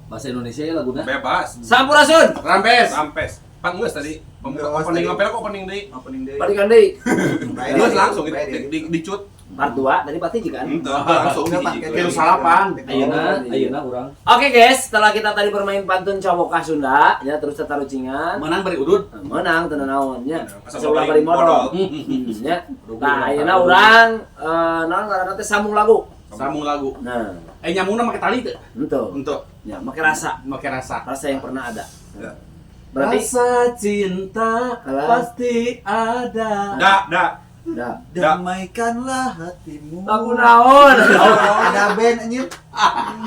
Bahasa Indonesia ya laguna. Bebas. Sampurasun. Rampes. Rampes. Pan geus tadi. Pembuka Geus opening tadi. ngapel kok opening deui. Opening deui. Balikan deui. Geus langsung Baik, di dicut. Part 2 tadi part 1 kan? Henteu, langsung Enggak, hiji. pakai Tilu salapan. Ayeuna, ayeuna urang. Oke guys, setelah kita tadi bermain pantun cawokah Sunda, ya terus tatarucingan, Menang bari udud. Menang teu naon nya. Menang. Asa ulah bari modal. Nya. Nah, ayeuna urang naon ngaranna teh sambung lagu. Sambung lagu. Nah, Eh, nyambungna make tali teu? henteu. Untuk Ya, make rasa, make rasa. rasa yang pernah ada. Ya. Berarti Rasa cinta Alah. pasti ada. Da, da. dah. Damaikanlah hatimu. Lagu naon? Ada band anjir.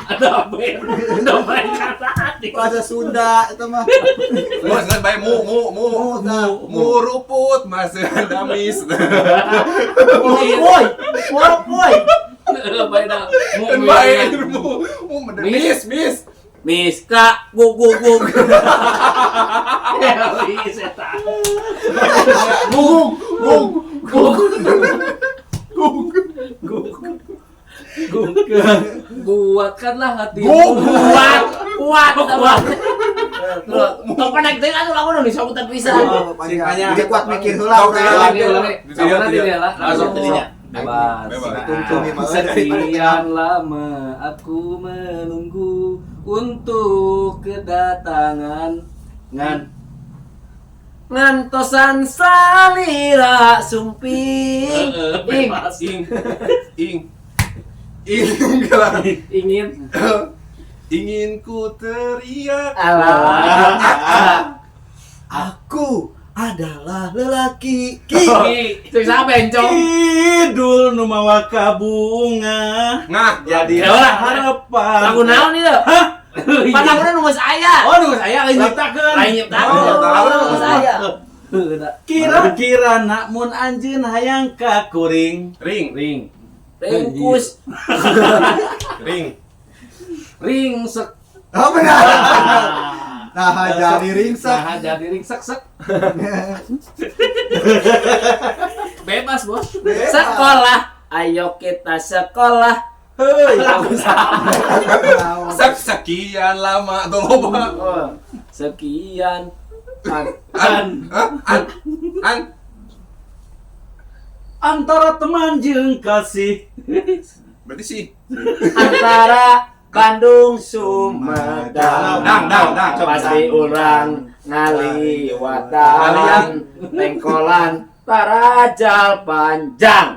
Ada band. Damai kata hati. Bahasa Sunda itu mah. Geus geus bae mu mu mu. Mu, tah. Mu ruput mas damis. Woi, woi, woi. Bae dah. Mu Kan bae mu mu mis mis. Miska, gug gug gug. Ya, wis eta. Gug gug gug. Gug. Gug. Kuatkanlah hatimu. Gug. Kuat, kuat, kuat. Tong penek teh atuh lagu nu disobutan pisan. Oh, panjang. Singkatnya. Jadi kuat mikir heula Oke. urang. Ulangi, ulangi. Dia, Sama dia. dia lah. Langsung jadinya. Bebas. Bebas. Tuntung ya, malah. Sekian lama aku menunggu untuk kedatangan ngan Ngantosan salira sumping. Ing bebas. Ing ing ing gelah. Ingin Ingin ku teriak. Alah. Aku adalah lelaki. Ki. Cek siapa bencong? Kidul nu mawa kabunga Nah, jadi Ya ulah. harapan. Lagu naon ieu? Hah? Pan laguna nu geus aya. Oh, nu saya lain nyiptakeun. Lain nyiptakeun. Oh, Laguna nu geus aya. Kira-kira nak mun anjeun hayang ka kuring. Ring, Ring. Ringkus. Ring. Ring sek. Oh benar. Nah, jadi ringsek. Nah, jadi ringsek sek. Bebas, Bos. Bebas. Sekolah. Ayo kita sekolah. Heuy. Lagu sama. Sekian lama tuh loba. Oh, sekian. An. An, Hah? An, an. Antara teman jeung kasih. Berarti sih. Antara Bandung Sumedang. Dang, dang, dang. Pasti urang ngaliwatan pengkolan tarajal panjang.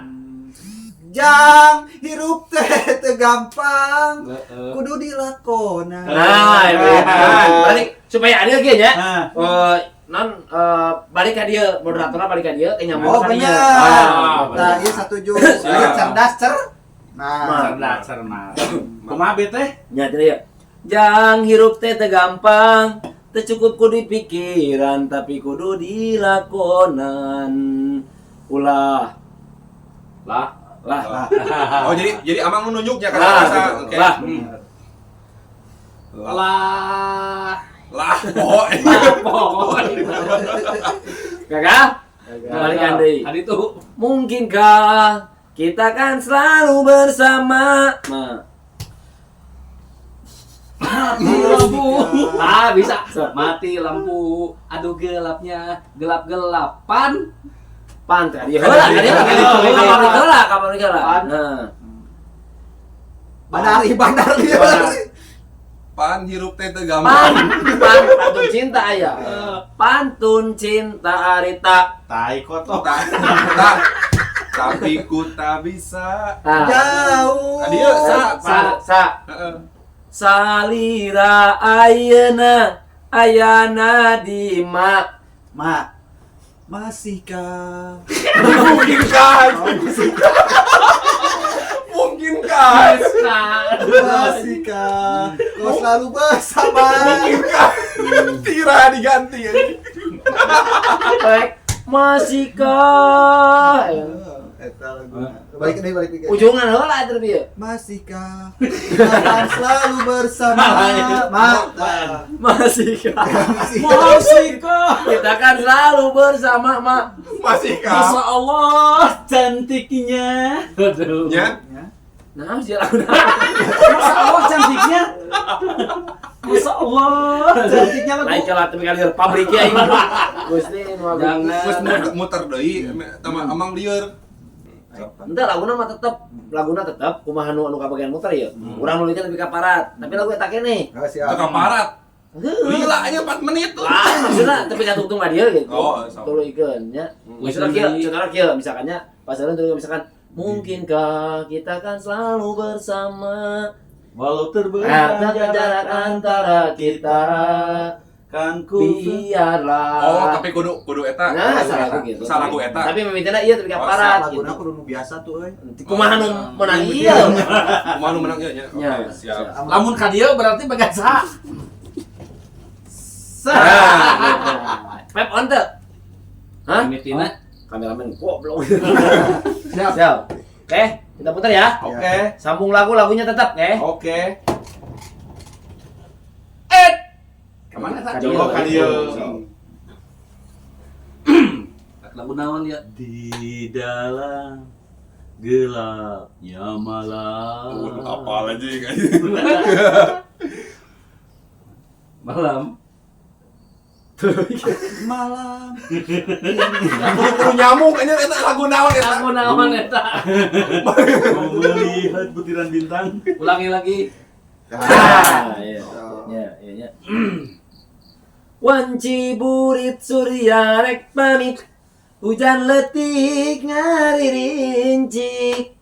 Jang hirup teh teu gampang. Kudu dilakonan. Nah, itu ya. Balik supaya adil ge nya. Nah, Eh, non balik ka dieu, moderatorna balik ka dieu, nyambung Oh ka dieu. benar. Ah, Nah, iya setuju. Iya cerdas cer. Nah, cerdas cermat. Kumaha be teh? Nya teh ya. Jang hirup teh teu gampang, teu cukup kudu pikiran tapi kudu dilakonan. Ulah Lah. lah. Oh, jadi amang nu nunjuknya kan Lah, rasa. gitu. Oke. Lah. Lah. Lah, oh. Pokoknya. Gagal? Balikan deui. Tadi tuh. Mungkinkah kita kan selalu bersama? Nah. Mati lampu. Ah, bisa. Mati lampu. Aduh gelapnya, gelap-gelapan. Pan teh dia heula, ka dieu heula. Ka pabrik heula, ka pabrik heula. Pan. Nah. bandar bandar dia. Pan hirup teh teu Pan, gampang. pan, pantun cinta aya. Pantun cinta Arita. Tai kotok. Tak, tak. Tapi ku tak bisa. Nah. Jauh. Adieu, sa. Sa, sa. Heeh. Salira ayeuna ayana di ma. Ma. Masihkah? Mungkinkah? Mungkinkah? Masihkah? Kau selalu bersama. Mungkinkah? Tira diganti ya. Baik. Masihkah? Eta laguna. Balik deui, balik deui. Ujungan heula atuh dia. Masihkah kita akan selalu bersama? Ma. Masihkah? Masihkah? Masihkah? Kita kan selalu bersama, Ma. Masihkah? Masya Allah cantiknya. Aduh. Ya. Nah, sih lagu Masya Allah cantiknya. Masya Allah, cantiknya lagu. Naik lah tapi kali pabrik ya ini. Gusti nu agung. Jangan. Terus muter deui sama amang lieur. Ente laguna mah tetep, laguna tetep kumaha nu anu kabagian muter ya. Urang nuluykeun lebih ka parat, tapi lagu eta keneh. Oh, siap. Teu kaparat. Heuh. Lila aja 4 menit tuh. Lah, maksudna tapi ka tungtung ka dieu gitu. Oh, sama. Tuluykeun nya. Maksudna kieu, contohna kieu misalkannya pas jalan tuluy misalkan mungkinkah kita kan selalu bersama. Walau Nah, terbentang jarak antara kita kan ku biarlah. Oh, tapi kudu kudu eta. Nah, salah lagu gitu. Salah lagu eta. Tapi mimitina ieu tapi ka Oh, parat Laguna gitu. kudu nu biasa tuh euy. Kumaha nu menang ieu? Kumaha nu menang ieu nya? Nya, Oke, siap. siap. Lamun ka dieu berarti bagian saha? Nah, Pep on teu? Hah? Mimitina. Kameramen goblok. Siap. Siap. Oke, kita putar ya. Oke. Sambung lagu, lagunya tetap, oke? Oke. Kemana Ka tak? dieu. Oh, ka dieu. Lagu naon ya? Di dalam gelapnya malam. Waduh, apal aja ya. Malam. Malam. Kudu nyamuk anjir eta lagu naon eta? Lagu naon eta? Mau melihat butiran bintang. Ulangi lagi. Ah, iya. Iya, iya, iya. Wanci burit surya rek pamit. Hujan letik ngaririncik.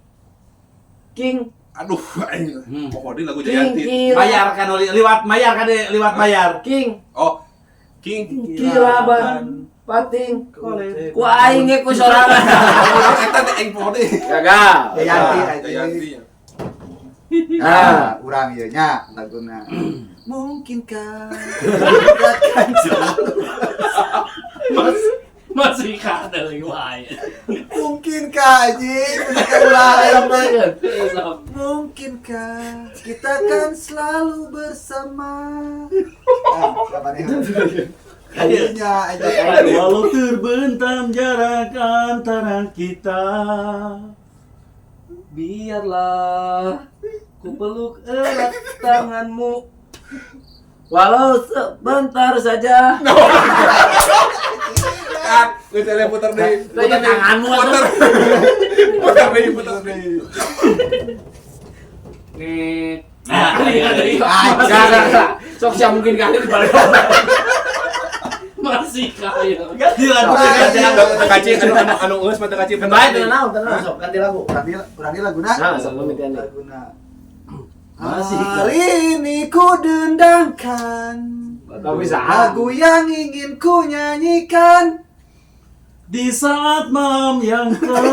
King Aduh, aing. Pokoknya lagu King Jayanti. kila Bayar kan liwat bayar kan liwat bayar. King Oh, King. kilaban pating ku aing ge ku sorangan. Lagu naon eta teh aing pokoknya. Gagal. Jayanti anjing. Jayanti. Nah, urang ieu nya laguna. Mungkinkah kita kan selalu Masih kada lagi wae. Mungkinkah anjing mereka ulah aing teh. Mungkinkah kita kan selalu bersama. Ah, siapa nih? Kayaknya aja. Walau terbentang jarak antara kita. Biarlah ku peluk erat tanganmu. Walau sebentar saja. Kat, geus eleh puter deui. Tanya tanganmu Puter. atuh. Puter deui, puter deui. Nih. Nah, iya, iya. Enggak, enggak, enggak. Sok siap mungkin kali dibalik. Masih kaya. Ganti lagu. Ah, Ganti. Teu kaci anu anu anu geus mah teu kaci. Baik, tenang, tenang, sok ganti lagu. Urang di laguna. Nah, sok mimitian deui. Laguna. Masih Hari ini ku dendangkan Lagu saha? lagu yang ingin ku nyanyikan. Di saat malam yang kelam.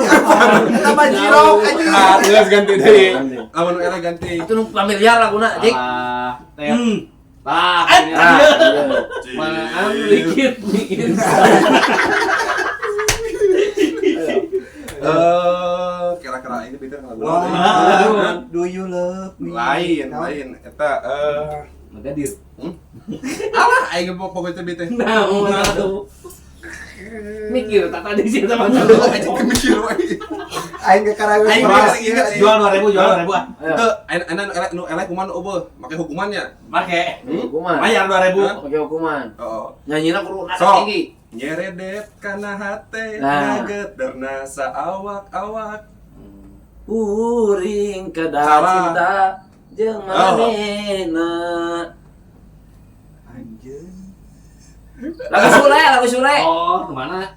Eta mah jirok anjing. Ah, geus ganti deui. Lamun nu era ganti. Itu nu familiar laguna, Dik. Ah, teh. Hmm. Ah, Nah, iya. Manaan dikit dikit. Eh, kira-kira ini pinter lagu naon deui? Why do you love me? Lain, lain. Eta eh Magadir. alah aing pokoknya teh teh. Nah, tuh. Mikir tak tadi sih sama Aing teh mikir wae. Aing ke karaoke. Aing Mas. ingat ingat. Jual 2000, jual 2000 ah. Ayo. Teu, anu anu nu eleh kumaha nu eueuh, make hukumannya. Make. Hukuman. Bayar 2000. Hah? Pakai hukuman. Oh. Nyanyina kudu nada Sok. tinggi. Nyeredet kana hate Nah. nagederna saawak-awak. Uring kedah Salah. cinta jeung manehna. Anjing. Lagu Sule, lagu Sule. Oh, kemana?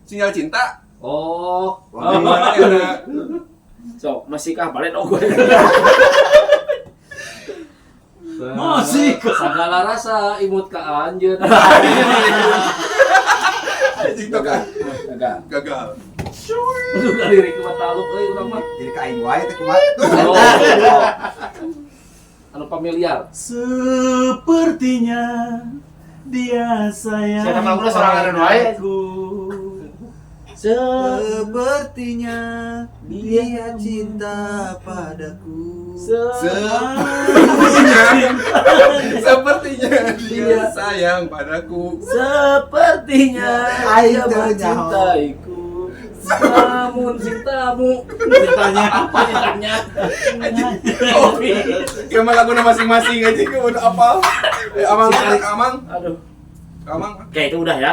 Sinyal cinta. Oh, Gimana eta? Sok, masih kah balik gue. Masih kah? Segala rasa imut ka anjeun. Anjing tuh kan. Gagal. Gagal. Aduh, lirik mah taluk euy urang mah. Jadi ka aing wae teh kumaha tuh. Oh. Anu familiar. Sepertinya dia sayang. Siapa laguna sorangan wae. padaku. Sepertinya dia cinta padaku. Sepertinya sepertinya dia sayang padaku. Sepertinya Aing dia teu nyaho. mencintaiku. Namun cintamu Ceritanya. apa ditanya? Anjing. Oh, gimana laguna masing-masing anjing udah apal. Amang, amang. Aduh. Amang. Oke, itu udah ya.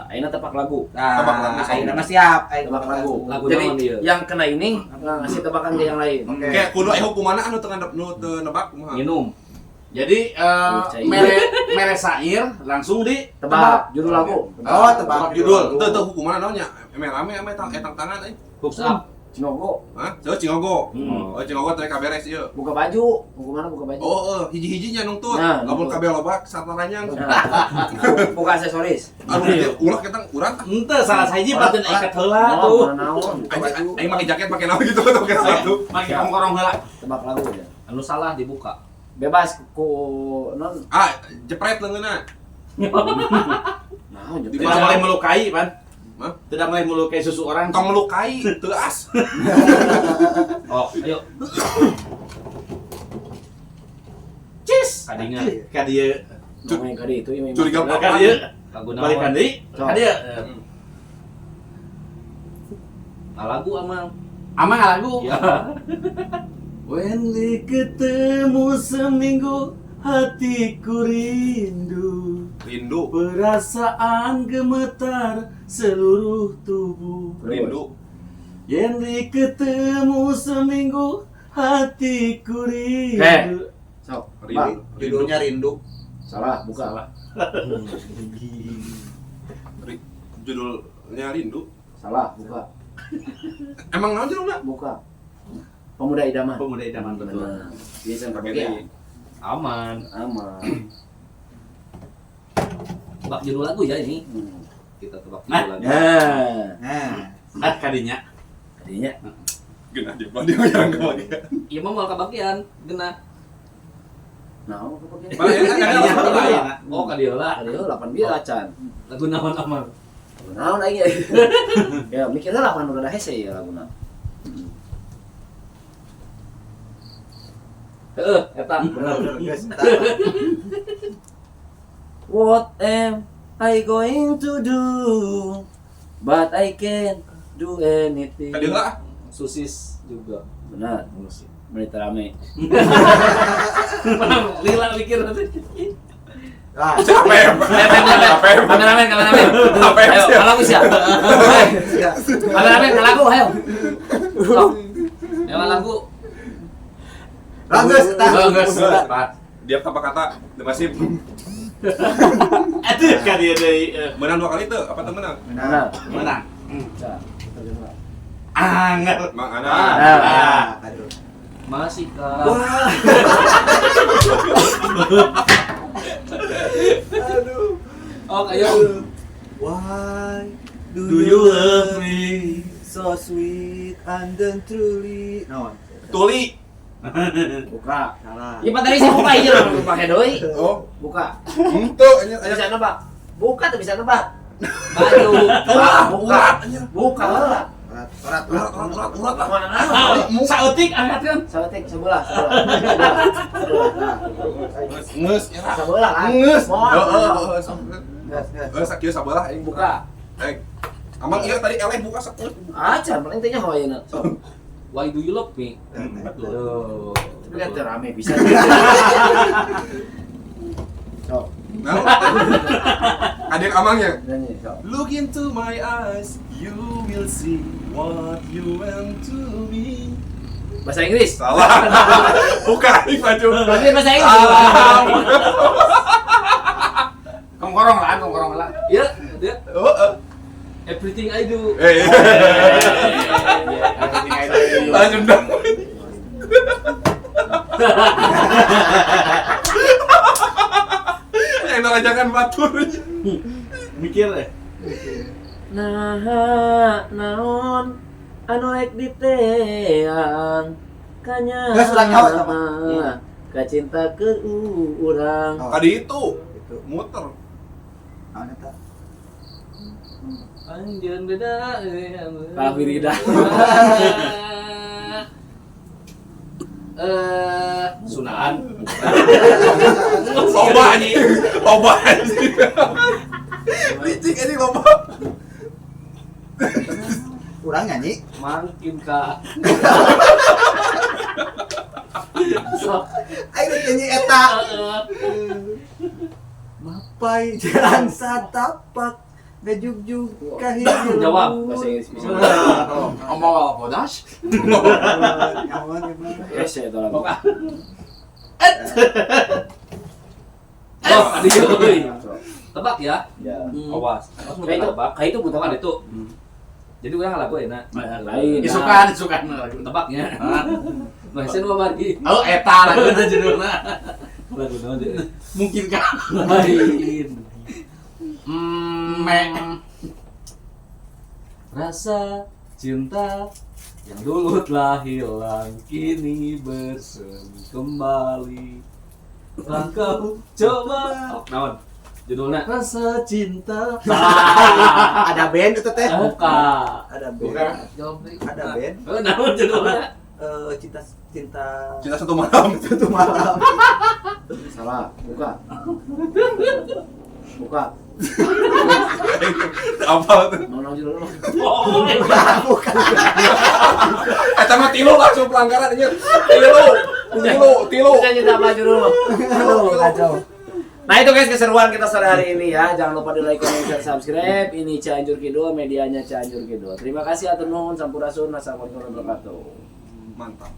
Aina tebak lagu. Nah, Tebak lagu. Aina mah siap, aing Tebak lagu. Lagu Jadi naon ieu? yang kena ini ngasih tebakan ke yang lain. Oke. Kayak kudu aya hukumanna anu teu nu teu nebak kumaha? Minum. Jadi mere sair langsung di Tebak judul lagu. Oh, tebak Judul. Teu teu hukumanna naon nya? Eme rame eme etang tangan euy. Hooks up. Cingogo. Hah? Coba cingogo. Hmm. Oh, cingogo teh kaberes ieu. Buka baju. Hukumanna buka baju. Oh, hiji-hijinya nungtut. Nah, Lamun nungtut. kabeh loba sataranyang. Nah, buka aksesoris. Aduh, ieu ulah kita urat. Ente salah sahiji patun ikat heula Oh, tuh. naon. Aing aing make jaket make naon gitu atau make sepatu. Make kongkorong heula. Tebak lagu ya. Anu salah dibuka. Bebas ku non. Ah, jepret leungeunna. Naon Di Tidak boleh melukai, Pan. Hah? Tidak boleh melukai seseorang. Tong melukai, teu as. Oh, ayo. Cis. Kadinga. Ka dieu. Ngomongin kali itu ini. Curiga Ka dieu. Lagu Balik naon? deui. Ka dieu. Nah, lagu amang. Amang lagu. Ya. Wendy ketemu seminggu hatiku rindu. Rindu, Perasaan gemetar seluruh tubuh. rindu. Yenri ketemu seminggu hatiku rindu. Sok. Rindu. Judulnya Rindu. Salah, buka. Judulnya Rindu. Salah, buka. Emang naon judulna? Buka. Pemuda idaman. Pemuda idaman betul. Benar. Bisa Pakai pakai deui. Aman. Aman. Tebak judul lagu ya ini. Kita tebak judul lagu. Nah, Nah, Ah, kadinya. tadinya Geunah dia mah dia yang kebagian. Iya mah moal kabagian, geuna. nah, apa kebagian? Bang, ya, kan Kadinya ada heula. Oh, ka dieu lah. Tadi 8 bieu acan. Lagu naon amang? Lagu naon aing ya? Ya mikirnya 8 udah hese ya laguna. Heeh, eta. bener guys. What am I going to do? But I can't do anything. Ka dieu lah. Susis juga. Benar. Menit rame. Menang, lila mikir nanti. Lah, Capek. Capek. Kameramen, kameramen. Apa yang Ayo, siap? lagu siap. siap. Kameramen, lagu, ayo. Sok. Ayo lagu. Lah, geus, tah. Oh, geus. Dia tanpa kata, masih Aduh, ka dieu deui. menang dua kali tuh, apa tuh menang? Menang. Menang. Nah, terjemah. Anger. Mang Ana. Ah. Ah, aduh. Masih kah? Wah. Aduh. Oh, ayo. Why Do you love me? So sweet and then truly. No. Tuli. Buka. Salah. Ya tadi sih buka aja loh, pakai doi. Oh, Buka. henteu nya Teu bisa nebak. Buka tuh bisa nebak. Baju. Buka. Buka lah. Urat, urat, Urat, urat, urat, urat lah. Mana naon? Saeutik angkat kan. Saeutik sebelah, sebelah. Sebelah. Ngeus, ya. Sebelah kan. Ngeus. Moal. Heeh, heeh, sok. Gas, gas. Eh, sakieu sabelah aing. Buka. Eh, amang ieu tadi eleh buka sok. Acan paling teh nyaho ayeuna. Sok. Why do you love me? Betul. Tuh. Tapi kan teu rame bisa. Sok. Nah, adik amangnya. Nyanyi sok. Look into my eyes, you will see what you want to me. Bahasa Inggris. Salah. Bukan, ini baju. Berarti bahasa Inggris. Salah. Kongkorong lah, kongkorong lah. Ya, dia Oh, oh. everything I do. Eh, lanjut dong. Yang narajangan batur. Mikir deh. Nah, naon anu rek diteang kanya Geus ulang nyawa eta mah. Kacinta ke urang. Oh. Tadi itu Itu. muter. Naon eta? Anjeun beda. Kalah wirida. Sunaan. Loba anjing. Loba anjing. Licik anjing loba. Urang nyanyi. Makin kak. Sok. Aing rek nyanyi eta. Heeh. Sampai jalan satapak ngajugjug ka hiji Jawab. Bahasa Inggris bisa. Ngomong apa bodas? Nyaman gimana? Yes, ya itu lagu. Oh, aduh, euy. Tebak ya. Ya. Awas. Awas mau Kayak itu, tebak. kayak itu Bukan bukan itu. Jadi urang lagu enak. Lain. Isukan, isukan lagu. Tebaknya. Nah, sen mah bagi. Oh, eta laguna judulna. Lagu naon deui? Mungkinkah? Lain. Me. Rasa cinta yang dulu telah hilang kini bersemi kembali. Telah kau coba. Oh, naon? Judulnya Rasa cinta. Salah. Ada band itu teh. Buka. Ada band. Bukan. Jawab deui. Ada band. Oh, naon judulnya? Eh, cinta cinta Cinta satu malam. satu malam. Salah, buka. Buka. Apa tuh? Mau naon judulnya? Oh, Bukan. Eta mah tilu langsung pelanggaran anjir. Tilu. Tilu, tilu. Bisa cinta apa judul? Aduh, kacau. Nah itu guys keseruan kita sore hari ini ya. Jangan lupa di like, comment, share, subscribe. Ini Cianjur Kidul, medianya Cianjur Kidul. Terima kasih atur nuhun sampurasun. Assalamualaikum warahmatullahi wabarakatuh. Mantap.